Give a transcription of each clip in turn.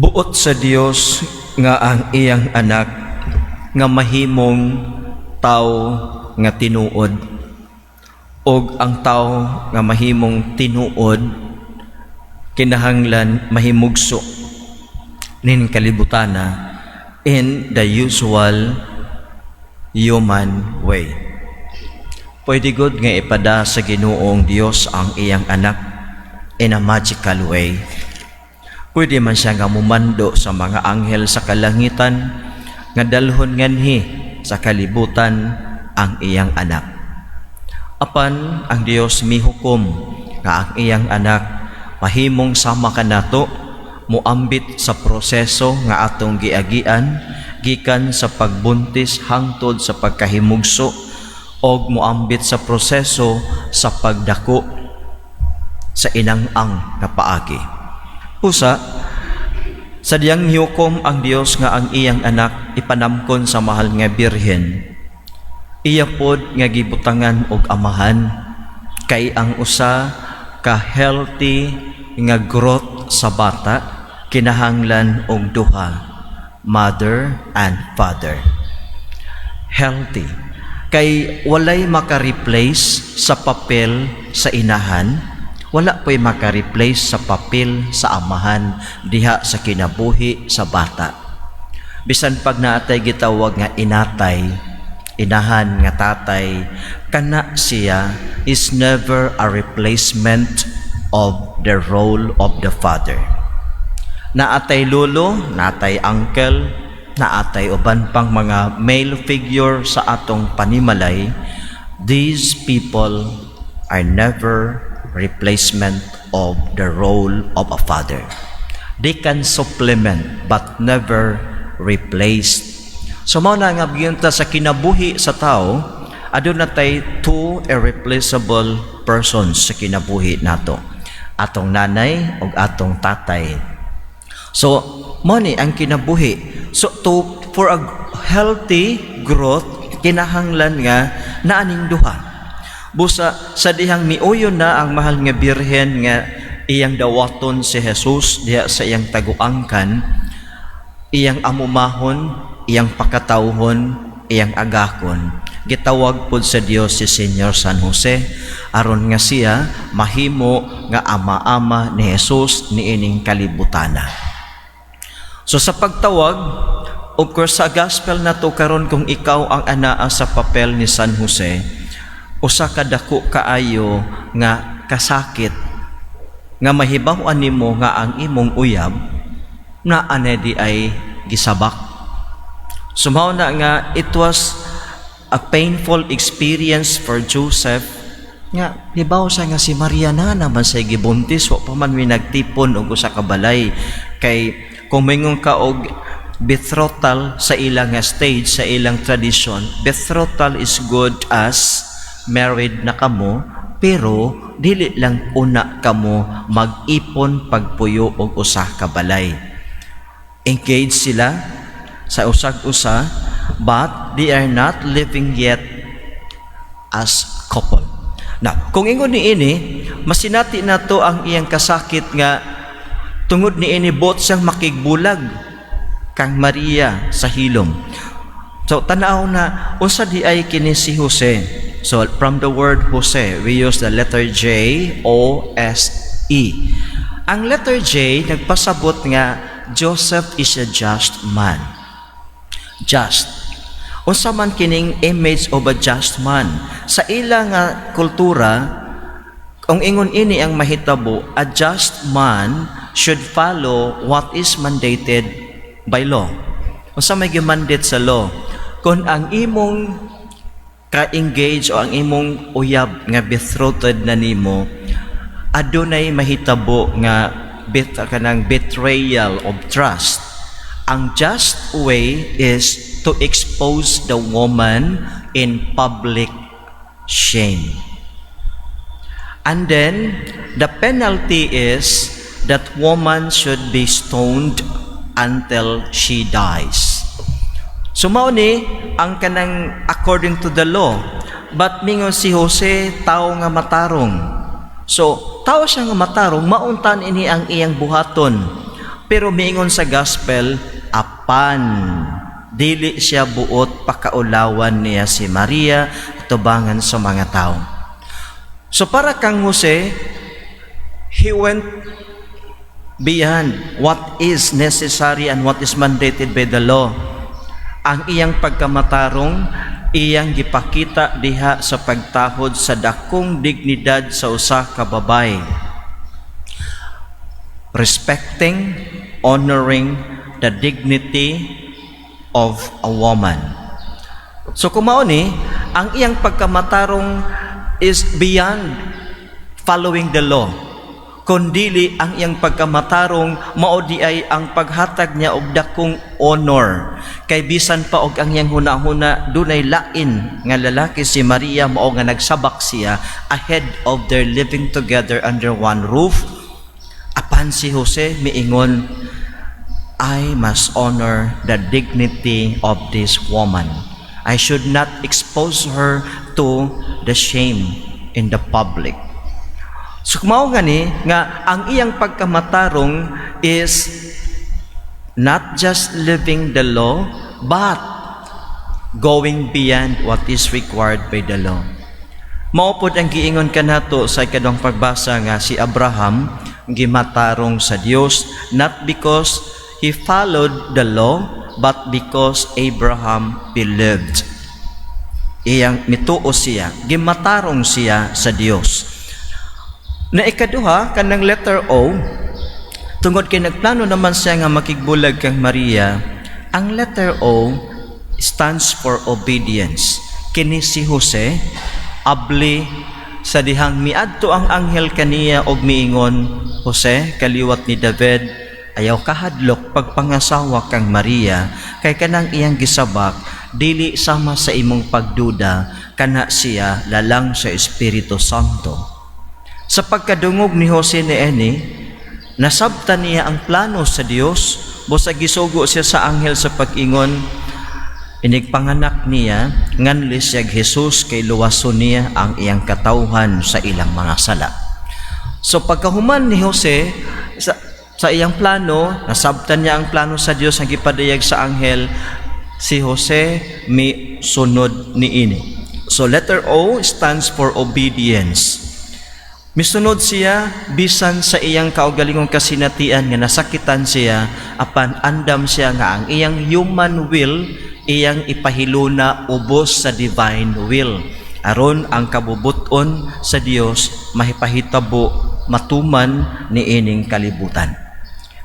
Buot sa Dios nga ang iyang anak nga mahimong tao nga tinuod, og ang tao nga mahimong tinuod kinahanglan mahimugso nin kalibutana in the usual human way. Pwede gud nga ipada sa Ginoong Dios ang iyang anak in a magical way. Pwede man siya nga mumando sa mga anghel sa kalangitan nga dalhon nganhi sa kalibutan ang iyang anak. Apan ang Dios mihukom nga ang iyang anak mahimong sama kanato, muambit sa proseso nga atong giagian gikan sa pagbuntis hangtod sa pagkahimugso, og muambit sa proseso sa pagdako sa inang-ang nga paagi. Usa, sa diyang mihukom ang Dios nga ang iyang anak ipanamkon sa mahal nga Birhen, iya pod nga gibutangan og amahan, kay ang usa ka healthy nga growth sa bata kinahanglan og duha, mother and father. Healthy kay walay maka-replace sa papel sa inahan, wala po'y maka-replace sa papel sa amahan diha sa kinabuhi sa bata. Bisan pag naatay gitawag nga inatay, inahan nga tatay, kana siya is never a replacement of the role of the father. Naatay lolo, naatay uncle, naatay uban pang mga male figure sa atong panimalay, these people are never replacement of the role of a father. They can supplement but never replace. So mao na nga ta sa kinabuhi sa tao, aduna tay two irreplaceable persons sa kinabuhi nato. Atong nanay ug atong tatay. So, mao ni ang kinabuhi. So to for a healthy growth, kinahanglan nga naaning duha. Busa sa dihang miuyon na ang mahal nga Birhen nga iyang dawaton si Jesus diha sa iyang taguangkan, iyang amumahon, iyang pakatawhon, iyang agakon. Gitawag pod sa Dios si Senyor San Jose aron nga siya mahimo nga ama-ama ni Jesus niining kalibutana. So sa pagtawag, of course, sa gospel na to karon, kung ikaw ang anaa sa papel ni San Jose, usa ka dako kaayo nga kasakit nga mahibaw-an nimo nga ang imong uyab na anedi ay gisabak. So mao na nga it was a painful experience for Joseph nga hibaw siya nga si Maria na naman sa gibuntis, wa pa man mi nagtipon og usa ka balay, kay kung moingon ka og betrothal sa ilang nga stage, sa ilang tradition, betrothal is good as married na kamo, pero dili lang una kamo mag-ipon pagpuyo og usa ka balay. Engaged sila sa usag usa, but they are not living yet as couple. Now, kung ingon ni ini, masinati nato ang iyang kasakit nga tungod ni ini buot siyang makigbulag kang Maria sa hilom. So tanaw na unsa di ay kini si Jose. So from the word Jose, we use the letter J O S E. Ang letter J nagpasabot nga Joseph is a just man. Just. Unsa man kining image of a just man? Sa ila nga kultura, kung ingon ini ang mahitabo, a just man should follow what is mandated by law. Unsa may gimandate sa law? Kung ang imong ka-engage o ang imong uyab nga betrothed na nimo adunay mahitabo nga bit kanang betrayal of trust, ang just way is to expose the woman in public shame. And then the penalty is that woman should be stoned until she dies. So mao ni ang kanang according to the law. But mingon si Jose, tao nga matarong. So tao siya nga matarong, mauntan ini ang iyang buhaton. Pero miingon sa gospel, apan dili siya buot pakaulawan niya si Maria tubangan sa mga tao. So para kang Jose, he went beyond what is necessary and what is mandated by the law. Ang iyang pagkamatarong, iyang gipakita diha sa pagtahod sa dakong dignidad sa usa ka babaye. Respecting, honoring the dignity of a woman. So kung mao ni, ang iyang pagkamatarong is beyond following the law. Kundili ang iyang pagkamatarong mao diay ang paghatag niya og dakong honor. Kay bisan pa og ang iyang hunahuna dunay lain nga lalaki si Maria, mao nga nagsabak siya ahead of their living together under one roof. Apan si Jose miingon, "I must honor the dignity of this woman. I should not expose her to the shame in the public." So mao gani nga ang iyang pagkamatarong is not just living the law but going beyond what is required by the law. Mao pod ang giingon kanato sa ikaduhang pagbasa nga si Abraham gimatarong sa Dios not because he followed the law but because Abraham believed. Iyang mituo siya, gimatarong siya sa Dios. Na ikaduha, kanang letter O, tungod kay nagplano naman siya nga makigbulag kang Maria, ang letter O stands for obedience. Kini si Jose, abli sa dihang miadto ang anghel kaniya og miingon, "Jose, kaliwat ni David, ayaw kahadlok pagpangasawa kang Maria, kay kanang iyang gisabak dili sama sa imong pagduda, kana siya lalang sa Espiritu Santo." Sa pagkadungog ni Jose niini, nasabtan niya ang plano sa Dios, busa gisugo siya sa anghel sa pag-ingon, "Inigpanganak niya, nganli siya Jesus kay luwason niya ang iyang katawhan sa ilang mga sala." So pagkahuman ni Jose sa iyang plano, nasabtan niya ang plano sa Dios ang gipadayag sa anghel, si Jose mi sunod niini. So letter O stands for obedience. Misunod siya bisan sa iyang kaugalingong kasinatian nga nasakitan siya, apan andam siya nga ang iyang human will iyang ipahiluna ubos sa divine will aron ang kabubuton sa Dios mahipahitabo, matuman niining kalibutan.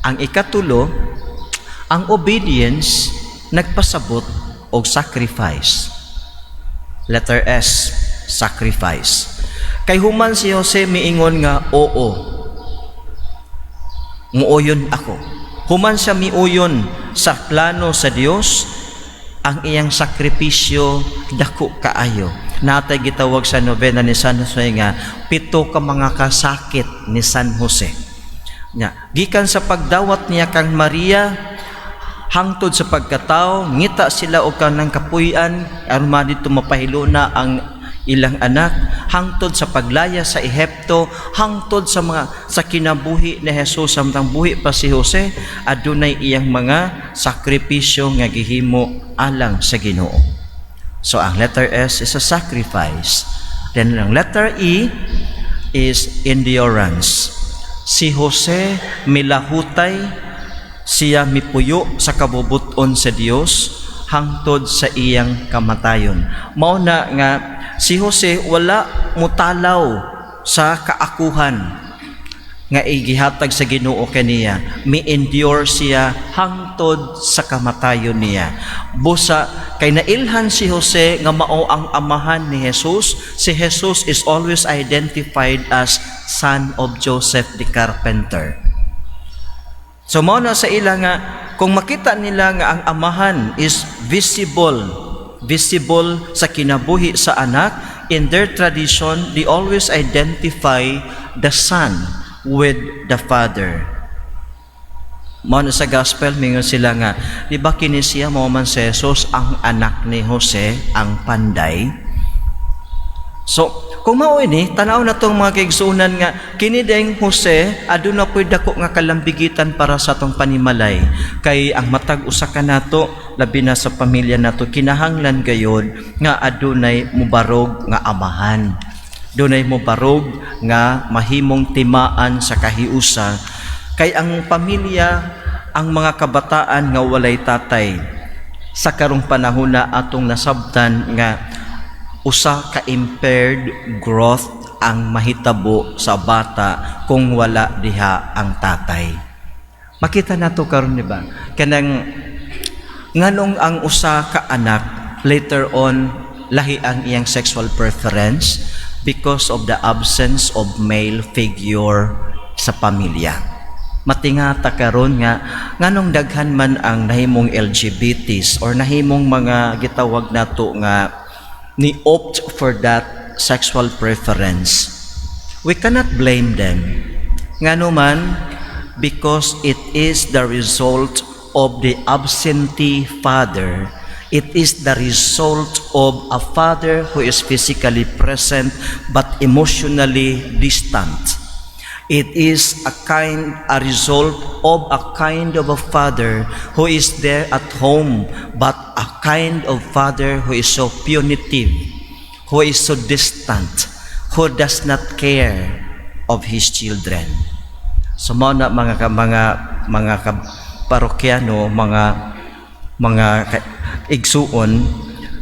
Ang ikatulo, ang obedience nagpasabot og sacrifice. Letter S, sacrifice. Kay human si Jose miingon nga, "Oo, muuyon ako." Human siya miuyon sa plano sa Dios, ang iyang sakripisyo dako kaayo. Natay gitawag sa novena ni San Jose nga pito ka mga kasakit ni San Jose. Nya, gikan sa pagdawat niya kang Maria hangtod sa pagkatao, ngita sila og kanang kapuy-an aron dito mapahiluna ang ilang anak, hangtod sa paglaya sa Ehipto, hangtod sa mga sa kinabuhi ni Jesus samtang buhi pa si Jose, adunay iyang mga sakripisyo nga gihimo alang sa Ginoo. So ang letter S is a sacrifice. Then ang letter E is endurance. Si Jose milahutay, siya mipuyo sa kabubuton sa Dios hangtod sa iyang kamatayon. Mao na nga si Jose wala mutalaw sa kaakuhan nga igihatag sa Ginoo kaniya. Mi-endure siya hangtod sa kamatayon niya. Busa kay nailhan si Jose nga mao ang amahan ni Jesus. Si Jesus is always identified as son of Joseph the carpenter. So mao na sa ila nga kung makita nila nga ang amahan is visible visible sa kinabuhi sa anak, in their tradition they always identify the son with the father. Mao na sa gospel mingon sila nga, "Di ba kini siya mao man si Jesus, ang anak ni Jose ang panday?" So, kung mao ini, tanaw na tong mga kaigsuonan nga kini ding Jose aduna po'y dako nga kalambigitan para sa atong panimalay. Kay ang matag usa ka nato, labi na sa pamilya nato, kinahanglan gayod nga adunay mubarog nga amahan. Dunay mobarog nga mahimong timaan sa kahiusa. Kay ang pamilya, ang mga kabataan nga walay tatay, sa karong panahon na atong nasabtan nga usa ka impaired growth ang mahitabo sa bata kung wala diha ang tatay. Makita nato karon, di ba? Kanang nganong ang usa ka anak later on lahi ang iyang sexual preference because of the absence of male figure sa pamilya. Matingata karon nga nganong daghan man ang nahimong LGBTs or nahimong mga gitawag nato nga ni opt for that sexual preference. We cannot blame them. Ngano man, because it is the result of the absentee father. It is the result of a father who is physically present but emotionally distant. It is a result of a kind of a father who is there at home, but a kind of father who is so punitive, who is so distant, who does not care of his children. So mao na mga parokyano, mga igsuon,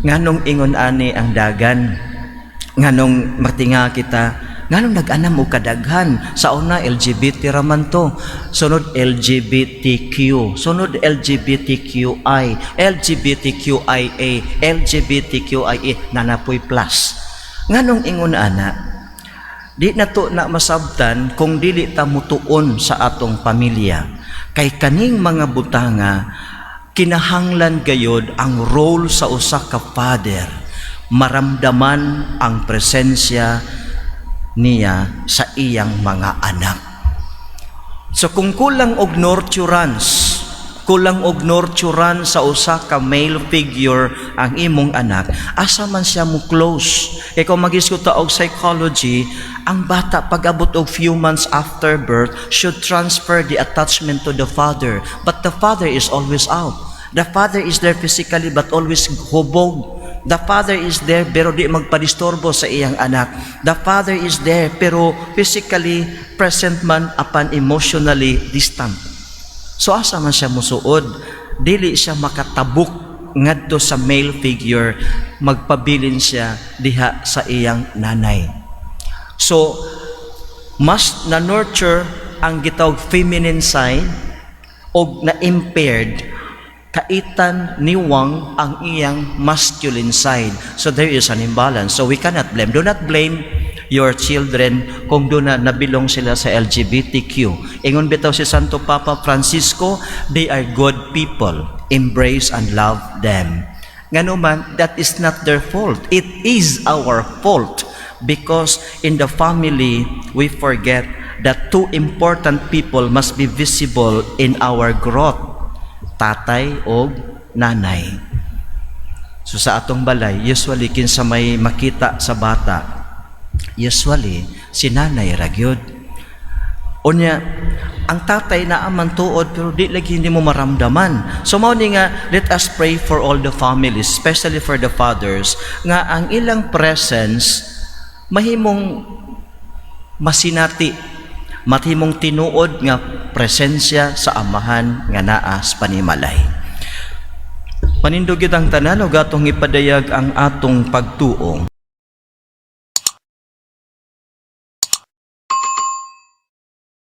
nganong ingon ani ang dagan, nganong matinga kita, nganong nag-anam og kadaghan. Sa una LGBT raman to, sunod LGBTQ, sunod LGBTQI, LGBTQIA, LGBTQIA, naa na poy plus. Nganong ingon ana? Di na to na masabtan kung dili ta mutuon sa atong pamilya. Kay kaning mga butanga, kinahanglan gayod ang role sa usa ka father, maramdaman ang presensya niya sa iyang mga anak. So kung kulang og nurturance, kulang og nurturance sa usa ka male figure ang imong anak, asa man siya mo close? Kay kung magisguta og psychology, ang bata pag-abot og few months after birth should transfer the attachment to the father, but the father is always out. The father is there physically but always hubog. The father is there pero di magpadisturbo sa iyang anak. The father is there pero physically present man apan emotionally distant. So asa man siya musuod? Dili siya makatabok ngadto sa male figure, magpabilin siya diha sa iyang nanay. So mas na nurture ang gitawag feminine side og na impaired kaitan niwang ang iyang masculine side. So there is an imbalance. So we cannot blame. Do not blame your children kung doon na nabilong sila sa LGBTQ. Ingon bitaw si Santo Papa Francisco, they are good people. Embrace and love them. Ngano man, that is not their fault. It is our fault because in the family, we forget that two important people must be visible in our growth: tatay o nanay. So sa atong balay, usually kinsa may makita sa bata? Usually si nanay ra gyud. Unya, ang tatay naa man tuod pero di lagi hindi mo maramdaman. So mao ni nga let us pray for all the families, especially for the fathers, nga ang ilang presence mahimong masinati, mahimong tinuod nga presensya sa amahan nga naa sa panimalay. Panindog ang tanan ug atong ipadayag ang atong pagtuo.